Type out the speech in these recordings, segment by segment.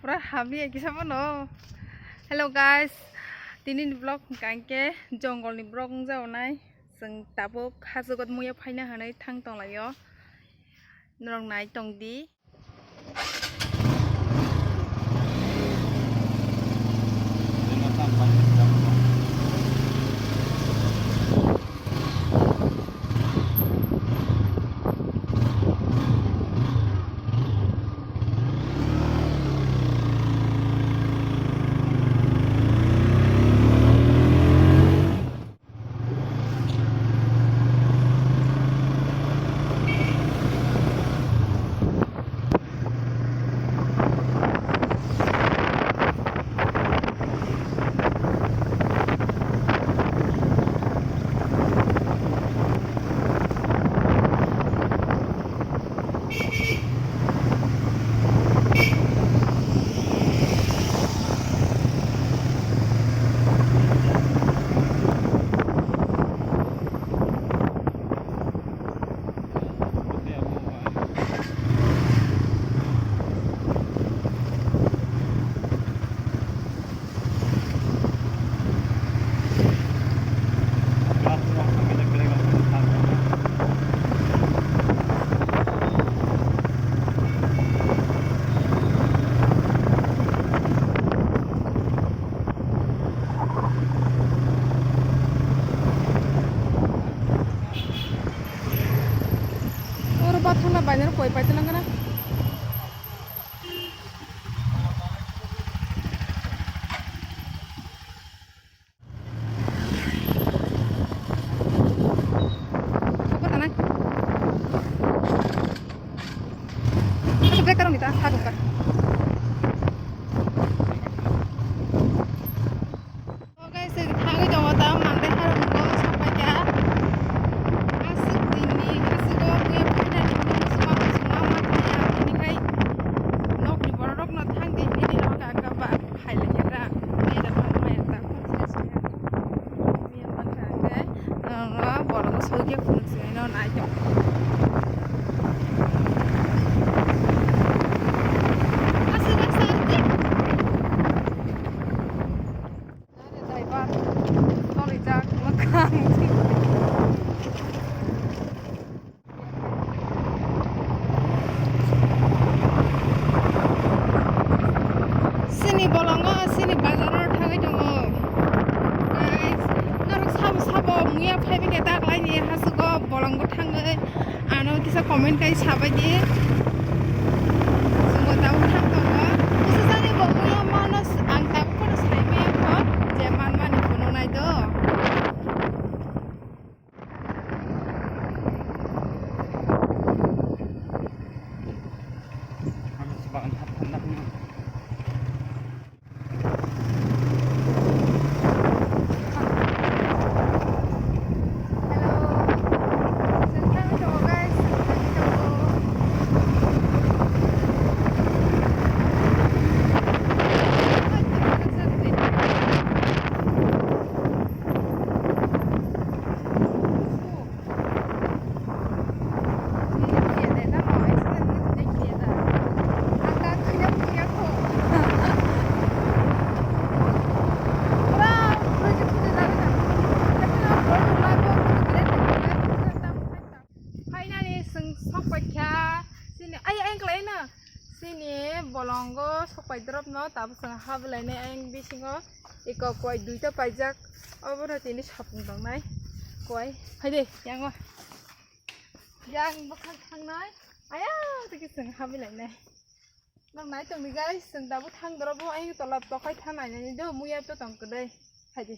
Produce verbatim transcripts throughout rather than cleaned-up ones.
Pura hamya kisa bono. Hello guys, tini ni vlog hwnkha hwnkhe jongol ni vlog wngjago nai. Chwng tabuk hachugo muya phaina hinwi thang tonglaio. Norok nai tong di. Oro bathang na bainero koi paitana gana. Apa tanai? Aku break karong kita, satu kan. Oke, sing thangwi tongo ta, mangde harung bo sapai kha. Aswk dini, aswk o buya phaina ni muchungma muchungma ma thaya, bini khai nokni borok rok no thang di hinwi rok ka ka ba. Hai le khe ta, ni da ma ma ya ta, khum se se. Mi ya ma ta ke, no, no, borok so ke khum se no nai to. Asa, asa, asa. Dai ba, sorry, jak, ma khang. Sini bolongo, sini bazaro thangwi tongo. Guys, norok sabo sabo muya phaibai khe daklaini hasugo bolongo thangwi ano kisa comment kai sabai di. Chwngbo tabuk thang tongo. Kisa jani bo muya mano ang tabuk phano sai maya kho je manmani phunuk nai do. Finally, chwng sok paikha. Sini, ai, ai, wngkha lai no. Sini bolongo sok pai drop no, tabuk chwng ha bwlai nai ayang bisingo. Eko koi duita paijak, obono tini sapung tongnai koi. Haide, yango. Yang bwkhak thangnai. Aya, tiki chwng habi lainai. Nang nai tongdi guys, chwng tabuk thang dorobo, ayang tola tokhai thangnai nai do, muya to tong kwdai. Haide.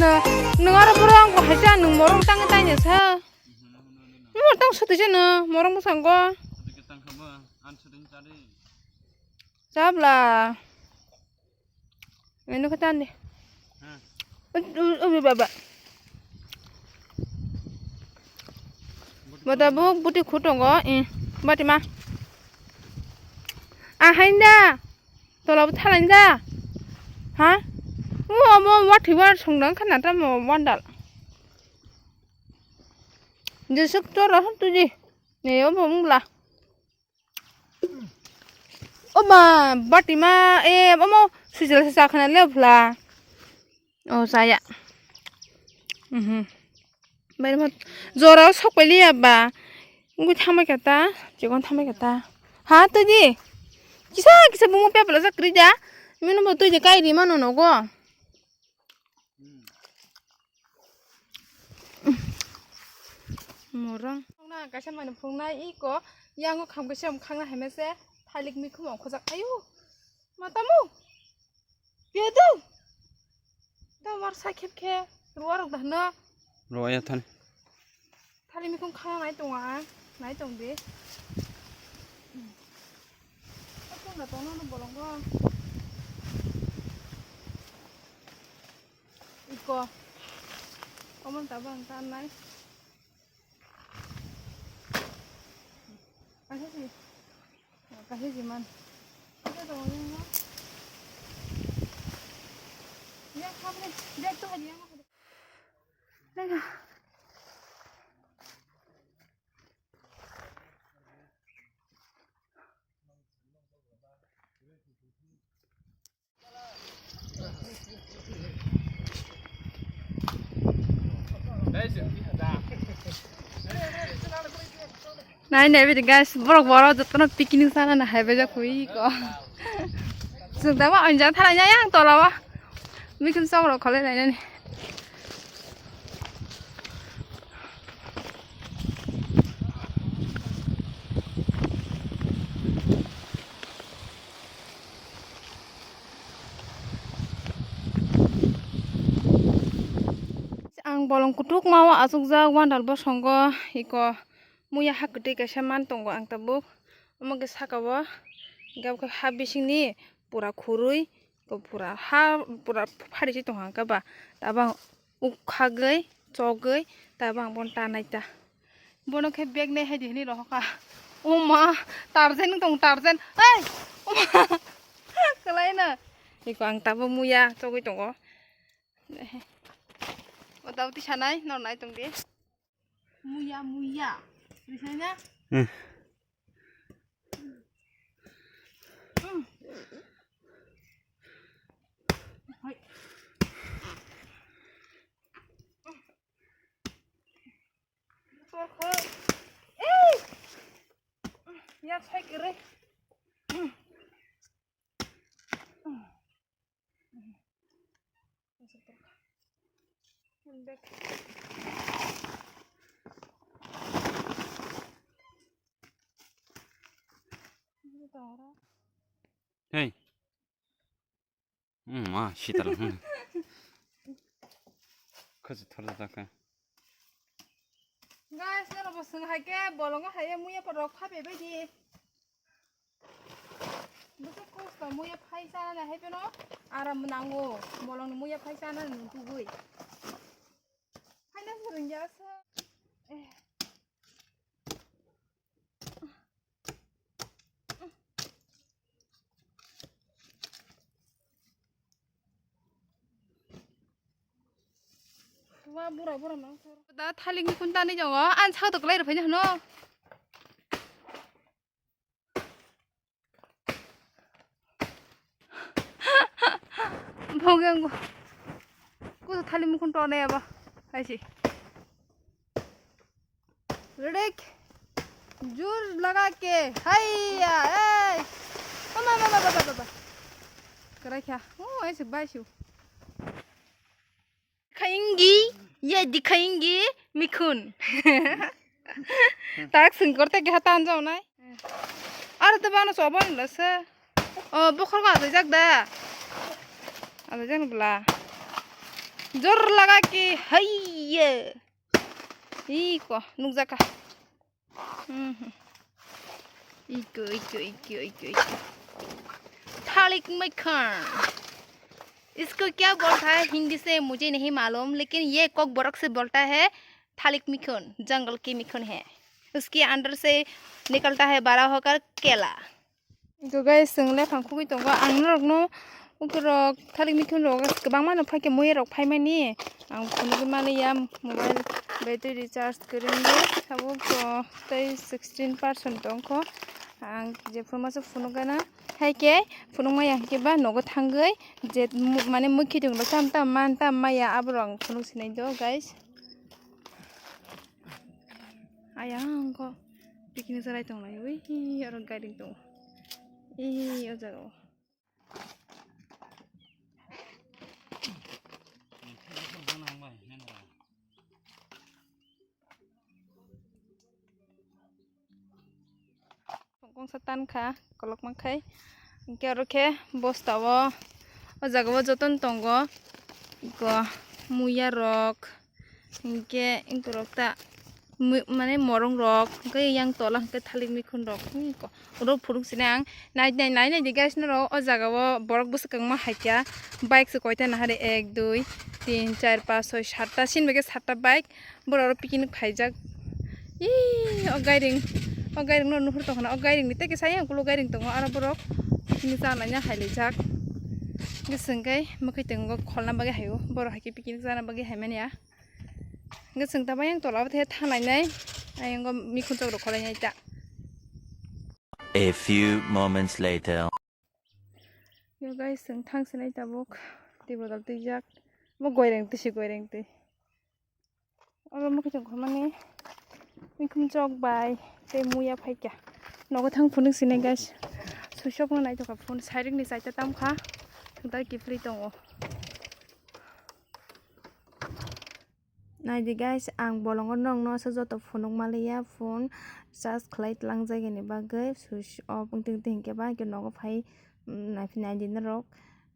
Nwng aro boro ang bo hai cha nwng morong tang tang ya sa. Nwng tang sotwi cha nwng morong bwskango. Chabla. Ini kata ande. Hmm. Ubi baba. Bata bu buti khutongo. Eh, bati ma. Ahainda. Tola bu thalainda. Ha? U omo wathi war songdang khana tamo wandal. Jesuk toro tuji. Ne omo mungla. Oma, batima, e, omo swijla se chakhana le phla. O, saya. Mhm. Bai ma jora o sok pai liya ba. Ngui thamai kata, chikon thamai kata. Ha, to di. Kisa, kisa bungo pepla sa krida. Mino bo to je kai ri mano nogo. Morong. Phungna kaisa mani phungnai iko yango kham kaisa khangna hai mese thalik mikhum ongkhojak ayo. Matamu. Piadu. Ta war sa khep khe ruwa rok dahna. Ruwa ya than. Thali mikung khana nai tongo ang, nai tong di. Tong da tong no bolongo. Iko. Omon tabang tan nai. Kaisa si. Kaisa si man. Kaisa tongo yang no. Yang khamne, jak to haji yang. Lega. Nai nai bidi guys, borok borok jotono picnic sana na hai bajak hui ko. Sung tama anja thara nya yang tola wa. Mikhum song rok khole nai nani. Ang bolong kutuk ma o achukjak wandal bosongo iko muya ha kwtwi kaisa man tongo ang tabuk omo khe saka o hingke ha bisingni pura khurui pura ha pura phari se tongo ang khe ba tabang. Ukhagwi, chogwi, tabang bono tanai ta. Bono khe bag nai hai di hinwi rohor kha. O ma, Tarzan wng tong, Tarzan. Ei! O ma! Kwlai no. Iko ang tabo muya chogwi tongo. O tabo tisa nai, nor nai tong di. Muya, muya. Tisa na? Hmm. Ya, sai kere. Hey. Hmm, ma, sital. Hmm. Khasi thorjak kha. Guys, noro bo swng hai khe bolongo hai muya pho rok pha bai di. Bwswk kosto muya phai chana hai phano aram nango. Bolongni muya phai chana nung tubui. Haina swrwng ya sa. Eh. Wa bura bura mang sor. Da thaling ni kun tani jongo. An chak to klai rw phai hano. Bhogeng. Kusa thali mukhun tone aba. Aisi. Ready? Jur laga ke. Haiya. Ei. Mama, mama, baba, baba. Kerai kha. Oh, aisi baisu. Khaingi, ye di khaingi, mikhun. Tak singkor te keha tan jao nai. Ar te bano sobo ni lase. O, bokhor ko adai jak da. Adai jak bla. Jor laga ke haiye. Iko, nukjaka. Mhm. Iko, iko, iko, iko, iko. Thalik mikhan. इसको क्या बोलता है हिंदी से मुझे नहीं मालूम, लेकिन ये कोकबरक से बोलता है थालिक मिखुन, जंगल की मिखुन है। उसके अंदर से निकलता है बड़ा होकर केला। Iko guys, chwng lephang khugwi tongo. Ang norokno ukurok thalik mikhun rok kwbangma no phaikhe muya rok phaimani. Ang phunugwi maliya mobile battery recharge kwrwngwi tabuk to tei sixteen percent tongkho. Ang jephuru masa phunukgana haikhe phunukmaya hinkhe ba nogo thangwi je mu-, mane mui khiting rok tam tam man tam maya aborok ang phunuk sinai do guys. Ayang ko picnic salai tong lai ui aro guiding tong ui o jaga o. Kongsa tan kha kolok ma khai hinkhe aro khe bosta o o jaga o jotono tongo iko muya rok. Hinkhe borok ta mui-, mane morong rok, hinkhe yang tola hinkhe thalik mikhun rok, hmm, ko-, oro phunuk sini ang nai, nai, nai, nai di guys norok o jaga o borok bwswk kwbangma haikha bike se koita nahari ek, dui, tin, char, panch, soi, satta, sini bagwi satta bike borok oro picnic phaijak. Ih, o gairing, o gairing no nuhur tongkha na, o gairing ni tei kisa yang ukuluk gairing tongo, aro borok picnic chana hailai jak. Bwswk khe mwkhwtwng o kholna bagwi haio, borok hai khe picnic chana bagwi haimani ya. Hwnkhe chwng tabuk ayang tola o thanai nai, ayang o mikhun chok rok kholai nai ta. A few moments later. Yo guys, chwng thang sinai tabuk twi bodol twijak. Bo goireng twi se goireng twi. Oro mokhe chwng kholmani mikhun chok bai tei muya phaikha. Nogo thang phunuk sinai guys. Switch off no naitokha phone, siren ni chaita tamkha. Thwngthar kiphilwi tongo. Naidi guys, ang bolongo nokno aswk joto phunuk maliya, phone charge khlai tlangjak ni bagwi switch off wngtong tong hinkhe ba hinkhe nogo phai, mm, naiphi naidi norok,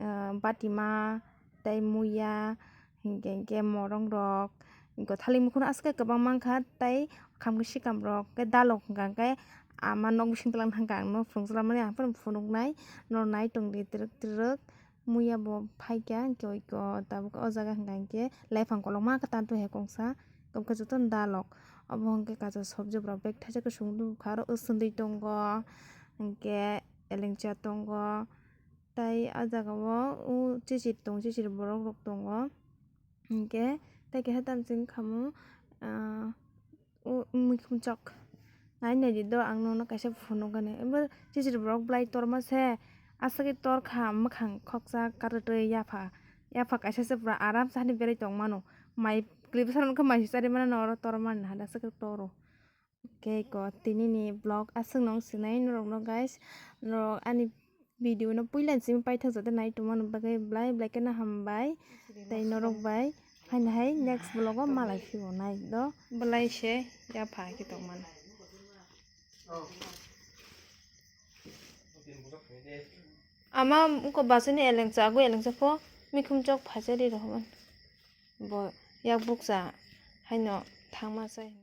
ah, batima tei muya hinkhe hinkhe morong rok hinkhe thalik mukhun aswk kwbang mankha tei khamkhe sikam rok khe dalok hwnkha hinkhe ama nok bising twlang thangkha ang no phunukjak mani ang phano phunuknai norok nai tongdi twrwk twrwk. Muya bo phaikha, hinkhe oiko tabuk o jaga hwnka hinkhe laiphang kolokma khe tantu hai kongsa, tobokhe jotono dalok. Obo hinkhe kaisa sobji borok bag thaisa khe songwi nukha, aro o swngwi tongo, hinkhe elengcha tongo, tei o jaga o chichiri tongo, chichiri borok rok tongo, hinkhe tei keha tamsong khamung, ah, O mikhum chok. Nai nai di do, ang nono kaisa phunukgani. Abo chichiri borok belai torma se. Aswk khe tor kha, mwkhang khoksa, karwtwi, yapha. Yapha kaisa se pura aram se hani berai tong mano. Mai kwlwi bwskango khe mai se chari mano, oro tor mani hai aswk khe toro. Khe ko tini ni vlog aswk no wng sinai norok no guys. Norok ani video no puila simi paithak jate nai tongmani bagwi belai belai kheno hambai. Tei norok bai haino hai next vlog o malai phio nai do. Belai se yapha khe tongmani. Ama wngkha basani elengcha, agwi elengcha pho mikhum chok phaisa ri rohormani. Bo yak bukcha haino thangma chai.